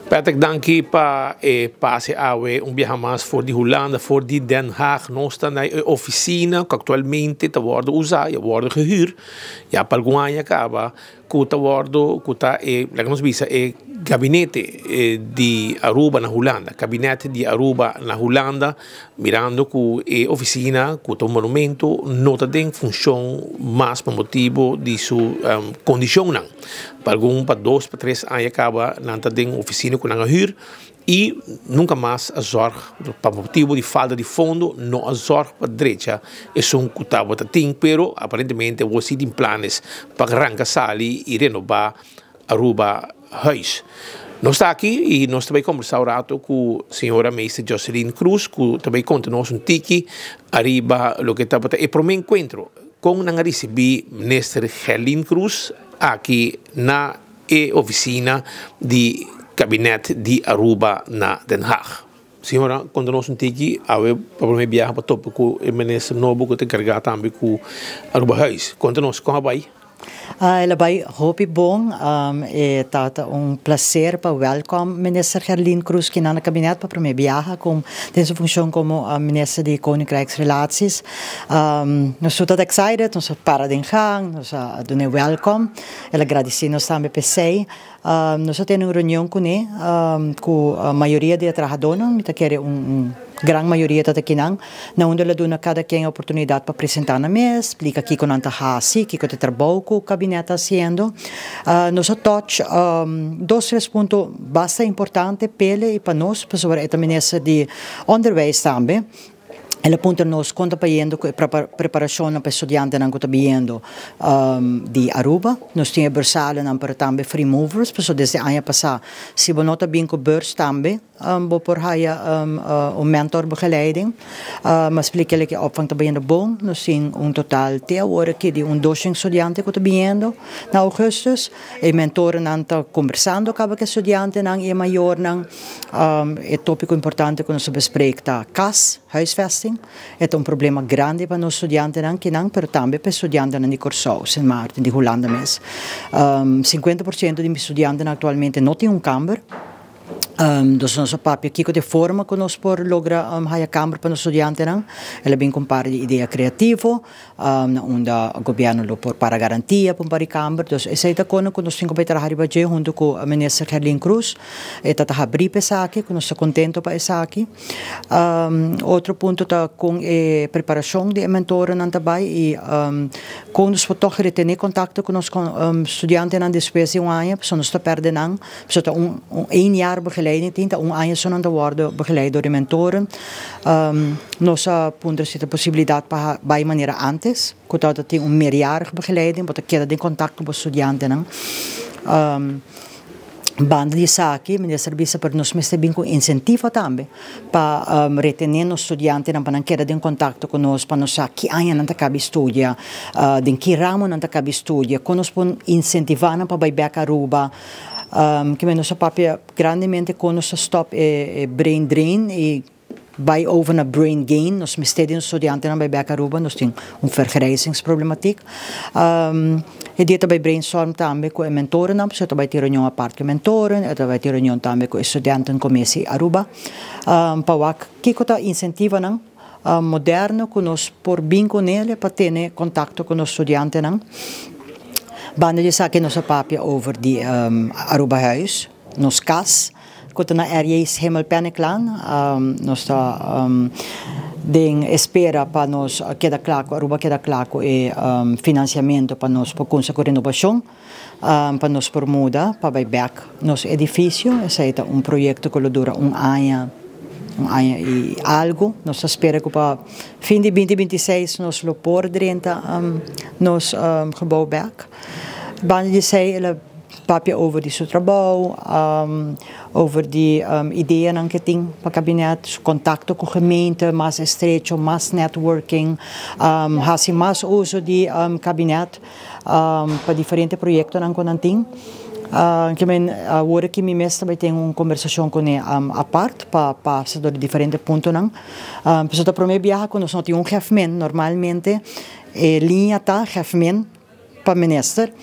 Patrick, danki pa e pase awe un biaha mas for di Hulanda, for di Den Haag. Nos ta na e oficina cu actualmente ta wordo usa y a wordo gehuur ya pa algun aña caba, cu ta wordo, cu ta e, laga nos bisa, e gabinete di Aruba na Hulanda. Kabinet di Aruba na Hulanda, mirando cu e oficina, cu ta un monumento, no ta den funcion mas pa motibo di su condicionnan. Pa algun, pa 2 pa 3 aña caba nan ta den oficina cu nan a huur y nunca mas a zorg, pa motibo di falta di fondo, no a zorg pa drecha esun cu tabata tin, pero aparentemente awor si tin planes pa ranca sali y renoba Aruba Huis. Nos ta aki y nos ta bay combersa un rato cu señora Meester Jocelyn Cruz, cu ta bay conta nos un tiki ariba loke tabata e prome encuentro con nan a ricibi Minister Gerlien Croes aki na e oficina di Kabinet di Aruba na Den Haag. Señora, conta nos un tiki, awe pa prome biaha pa topa cu e minister nobo cu ta encarga tambe cu Aruba Huis. Conta nos, con a bay? El a bay hopi bon. E ta un placer pa welcome minister Gerlien Croes aki na kabinet pa prome biaha cu den su funcion como minister di Koninkrijksrelaties. Nos ta excited, nos a para den gang, nos a duna welcome. El a gradici nos tambe p'esey. Nos a tene un reunion cune, cu mayoria di trahadornan, mi ta kere un gran mayoria ta akinan, na unda el a duna cada ken oportunidad pa presenta nan mes, splica kico nan ta haci, kico ta e trabou cu kabinet ta haciendo. Nos a touch dos, tres punto basta importante p'e y pa nos, pasobra e ta minister di onderwijs tambe. El a puntra nos con ta bayendo cu e preparacion pa studiantenan cu ta biniendo di Aruba. Nos tin bursario pero tambe free movers, pasobra desde aña pasa, si bo no ta bin cu beurs tambe, bo por haya un mentorbegeleiding. M'a splica cu e opvang ta bayendo bon. Nos tin un total te awor aki di un 200 studiante cu ta biniendo na augustus. E mentornan ta conversando caba cu studiantenan y mayornan. E topico importante cu nos a bespreek ta cas, huisvesting. E ta un problema grandi pa nos studiantenan akinan, pero tambe pa studiantenan di Corsou, Sint Maarten, di Hulanda mes. 50% di studiantenan actualmente no tin un kamber. Dus nos a papia kico ta e forma cu nos por logra haya kamber pa nos studiantenan. El a bin cu un par di idea creativo, na unda gobierno lo por para garantia pa un par di kamber. Dus esey ta cos cu nos tin cu traha riba dje hunto cu minister Gerlien Croes. E ta habri p'esaki, cu nos ta contento pa esaki. Otro punto ta cu e preparacion di mentornan tambe y con nos por toch retene contacto cu nos studiantenan despues di un aña, pasobra nos ta perde nan, pasobra un een jaar begeleiding tin, un aña so nan ta worden begeleid door de mentoren. Nos a puntra si tin posibilidad pa bay manera antes, cu ta tin un meerjarig begeleiding, pa keda den contacto cu studiantenan. Banda di esaki, minister a bisa pa nos mester bin cu incentivo tambe pa retene nos studiantenan, pa nan keda den contacto cu nos, pa nos sa ki aña nan ta caba studia, den ki ramo nan ta caba studia, con nos por incentiva nan pa bay back Aruba. Cu nos a papia grandemente con nos stop e brain drain y bay over na brain gain. Nos mester di studiantenan bay back Aruba, nos tin un vergrijzingsproblematiek. E dia tambe brainstorm tambe cu e mentoren, so tambe tin reunion apart cu mentoren, y tambe tin reunion tambe cu studentencommissie Aruba. Pa wak kico ta incentivonan moderno cu nos por bin cune pa tene contacto cu nos studiantenan. Banda di esaki nos a papia over di Aruba Huis, nos cas, cu ta na R.J. Schimmelpennincklaan. Nos ta den espera pa nos keda cla, Aruba keda cla cu e financiamento pa nos por cuminsa cu renobacion, pa nos por muda, pa bay back nos edificio. Esey ta un proyecto cu lo dura un aña, un aña y algo. Nos ta spera cu pa fin di 2026 nos lo por drenta nos gebouw back. Banda di esey, el a papia over di su trabou, over di ideanan cu e tin pa kabinet, contacto cu gemeente, mas estrecho, mas networking, haci mas uso di kabinet pa diferente proyectonan cu nan tin. Ke men awor aki mi mes tambe tin un kombersashon kuné apart pa pasa dor di diferente puntonan. Pasobra ta promé biaha ku nos no tin un gèfmen. Normalmente e liña ta gèfmen pa minister,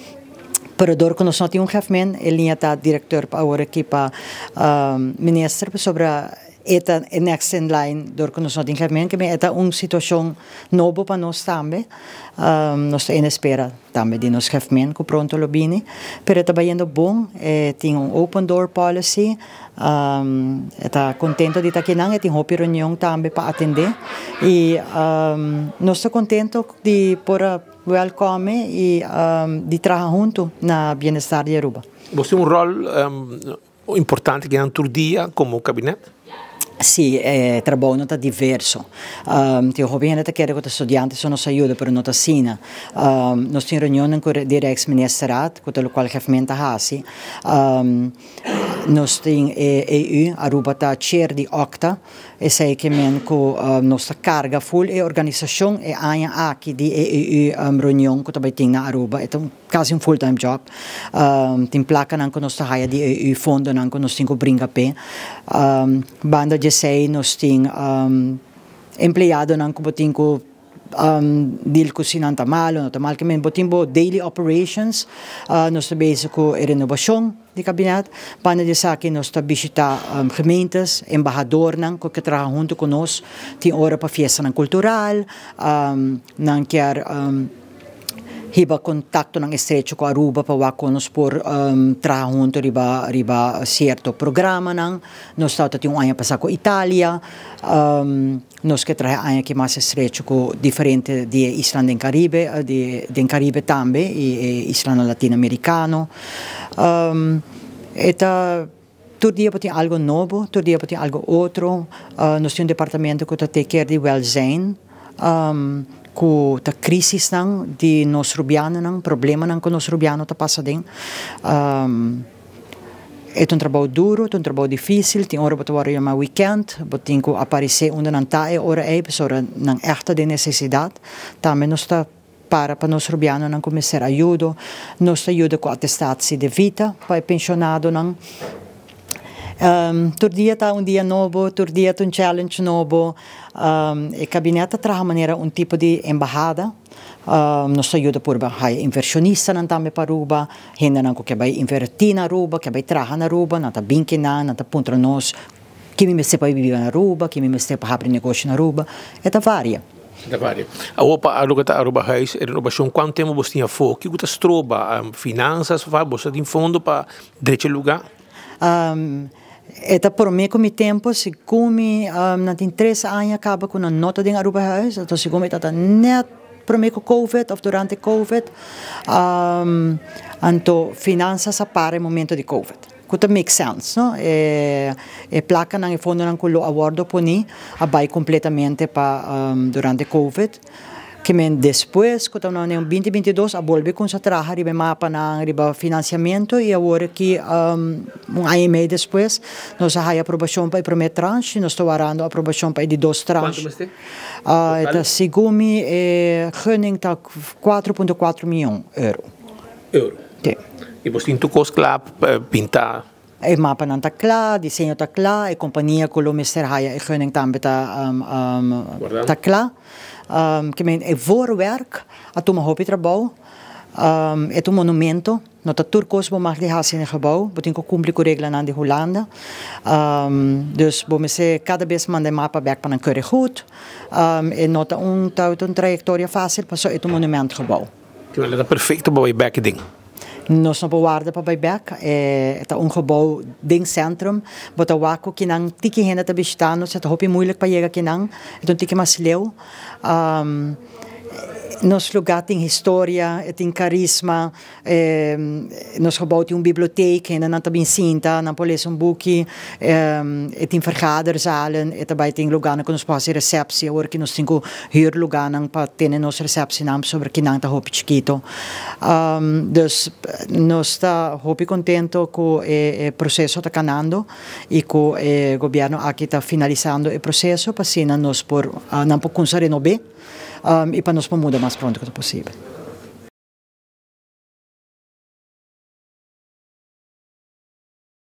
pero dor ku nos no tin un gèfmen e liña ta direkteur pa awor aki pa minister pasobra e ta e next in line dor ku nos no tin gèfmen. Ke men e ta un situashon nobo pa nos tambe. Nos ta en espera tambe di nos gèfmen ku pronto lo bini, pero e ta bayendo bon, e tin un open door policy, e ta kontento di ta akinan, e tin hopi reunion tambe pa atendé i nos ta kontento di por a wèlkòme i di traha huntu na bienestar di Aruba. Bo tin un ròl importante akinan tur dia komo kabinet? Sí, e trabounan ta diverso. Tin hopi hende ta kere ku ta studiante so nos a yuda, pero no ta asina. Nos tin reunionnan ku di Rijksministerraad, ku ta lokual Gèfmen ta hasi. Nos tin e EU, Aruba ta chair di OCTA, esei ke men ku nos ta karga ful e organisashon e aña aki di e EU reunion ku ta bai tin na Aruba. E ta un Casi un full time job. Tin placanan cu nos ta haya di EU fondonan cu nos tin cu bringa p'e. Banda di esey nos tin empleadonan cu bo tin cu deal cu si nan ta mal o no ta mal. Ke men bo tin bo daily operations. Nos ta bezig cu e renovacion di kabinet. Banda di esaki nos ta bishita gemeentes, embahadornan cu ke traha hunto cu nos. Tin ora pa fiestanan cultural, nan kier. Hiba kontaktonan estrecho ku Aruba pa wak kon nos por traha hunto riba riba sierto programanan. Nos tabata tin un aña pasá ku Italia. Nos ke traha e aña aki mas estrecho ku diferente di e islanan den Karibe, di den Karibe tambe i e islanan latinoamerikano. E ta tur dia bo tin algo nobo, tur dia bo tin algo otro. Nos tin un departamento ku ta take care di wèlzijn. Ku ta krisisnan di nos rubianonan, problemanan ku nos rubiano ta pasa den. E ta un trabou duru, e ta un trabou difísil, tin ora bo ta wòrdu yamá wikènt, bo tin ku aparesé unda nan ta e ora ei pasobra nan ègt ta den nesesidat. Tambe nos ta para pa nos rubianonan ku mester ayudo, nos ta yuda ku atestatie de vita pa e penshonadonan. Tur dia ta un dia nobo, tur dia ta un challenge nobo. E kabinet ta traha manera un tipo di embahada. Nos ta yuda purba haya invershonistanan tambe pa Aruba, hendenan ku ke bai invertí na Aruba, ke bai traha na Aruba, nan ta bin kinan, nan ta puntra nos ki mi mester pa biba na Aruba, ki mi mester pa habri negoshi na Aruba. E ta varia. E ta varia. Awor pa loke ta Arubahuis, e renobashon, kuantu tempu bos tin afó? Kiko ta stroba? Finansas? Bos ta tin fondo pa drecha e lugá? E ta prome ku mi tempu, segun mi nan tin tres aña kaba ku nan no ta den Arubahuis, anto segun mi ta net prome ku covid of durante covid, anto finansas a para e momento di covid, ku ta make sense no, e plakanan e fondonan ku lo a wordo poni a bai kompletamente pa durante covid. Ke men despues ku ta na un binti binti dos a bolbe kumsa traha riba e mapanan riba finansiamentu i awor aki un aña i mei despues nos a haya aprobashon pa e promé tranche i nos ta warando aprobashon pa e di dos tranche. Kuantu mester? E ta segun mi e gunning ta 4.4 mion euro. Euro? Si. I bos tin tur kos kla pintá? E mapanan ta kla, diseño ta kla, e kompania ku lo mester haya e gunning tambe ta ta kla. Ke men e voorwerk a tuma hopi trabou. E ta un monumento, no ta tur kos bo mag di hasi den e gebou, bo tin ku kumpli ku reglanan di Hulanda. Dus bo mester kada bes manda e mapa bèk pa nan keure goed. E no ta un ta un trayektoria fásil pasobra e ta un monumentgebou. Ke men ta perfekto pa bai bèk den. Nos no por warda pa bai bek. E ta un gebou den centrum. Bo ta wak ku kinan tiki hende ta bishita nos. E ta hopi moeilijk pa yega kinan. E ta un tiki mas leu. Nos lugar tin historia, e tin carisma. Nos gebou tin un bibliotheek. Hendenan ta bin sinta, nan por lesa un buki. E tin vergaderzalen. E ta bai tin lugarnan ku nos por hasi receptie. Awor ki nos tin ku huur lugarnan pa tene nos receptienan pasobra kinan ta hopi chikito. Dus nos ta hopi contento cu e proceso ta canando y cu e gobierno aki ta finalisando e proceso pa asina nos por nan por cunsa renob'e y pa nos por muda mas pronto cu ta posibel.